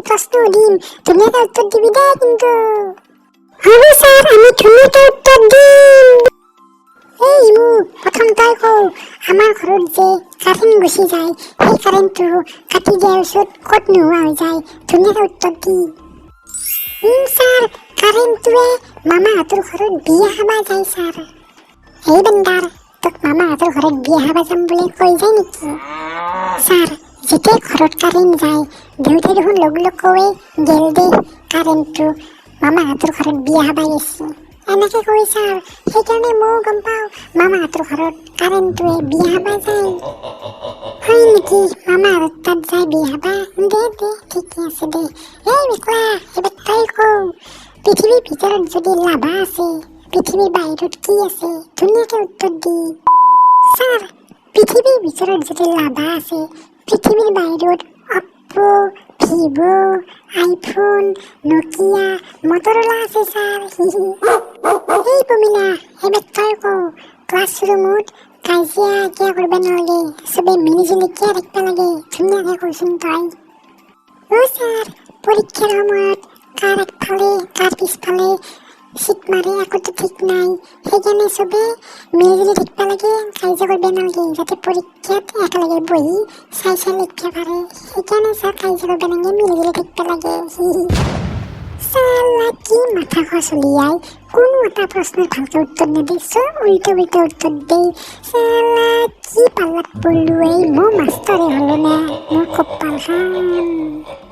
প্ৰশ্ন সুধিম, ধুনীয়াকে উত্তৰ দিবি দেই কিন্তু। হ'ব ছাৰ, আমি ধুনীয়াকে উত্তৰ দিম। এই ইমু, প্ৰথম তই কওঁ, আমাৰ ঘৰত যে কাৰেণ্ট গুচি যায়, সেই কাৰেণ্টটো কাটি দিয়াৰ পিছত ক'ত নোহোৱা হৈ যায়? ধুনীয়াকে উত্তৰ দি। ছাৰ, কাৰেণ্টটোৱে মামাহঁতৰ ঘৰত বিয়া খাবা যায় ছাৰ। এই বান্দাৰ, তোক মামাহঁতৰ ঘৰত বিয়া খাবা যাম বুলি কৈ যায় নেকি? ছাৰ, যেতিয়া ঘৰত কাৰেণ্ট যায়, দেউতাই দেখোন লগ লগ কৱে, "গেল দে কাৰেণ্টটো, মামাহঁতৰ ঘৰত বিয়া খাবা গৈছে", এনেকে কৈ ছাৰ। সেইকাৰণে ময়ো গম পাওঁ, মামাহঁতৰ ঘৰত কাৰেণ্টটোৱে বিয়া খাবা যায়। হয় নেকি? মামাহঁতৰ তাত যায় বিয়া খাবা? দে দে, ঠিকে আছে দে। এই মেকলা, এবাৰ তই কওঁ, পৃথিৱীৰ ভিতৰত যদি লাভা আছে, পৃথিৱীৰ বাহিৰত কি আছে? ধুনীয়াকে উত্তৰ দি। ছাৰ, পৃথিৱীৰ ভিতৰত যদি লাভা আছে, পৃথিৱীৰ বাহিৰত Oppo', Vivo', iPhone, Nokia, Motorola আছে ছাৰ। এই পমিলা, এবাৰ তই কওঁ, ক্লাছৰুমত কাজিয়া কিয় কৰিব নালাগে, চবে মিলি জুলি কিয় থাকিব লাগে? ধুনীয়াকে কচোন তই। অ' ছাৰ, পৰীক্ষাৰ সময়ত কাৰ আগফালে কাৰ পিছফালে চিট মাৰে একোতো ঠিক নাই। সেইকাৰণে চবে মিলি জুলি থাকিব লাগে, কাজিয়া কৰিব নালাগে, যাতে পৰীক্ষাত একেলগে বহি চাই চাই লিখিব পাৰে। সেইকাৰণে ছাৰ, কাজিয়া কৰিব নালাগে, মিলি জুলি থাকিব লাগে। চালা, কি মাথা খোৱা চলিয়াই, কোনো এটা প্ৰশ্নৰ ভালকে উত্তৰ নিদিয়ে, চব উল্টা উল্টা উত্তৰ দেই। চালা, কি পাল্লাত পৰলো এই! মই মাষ্টৰে হ'লো নে মোৰ কপালখন!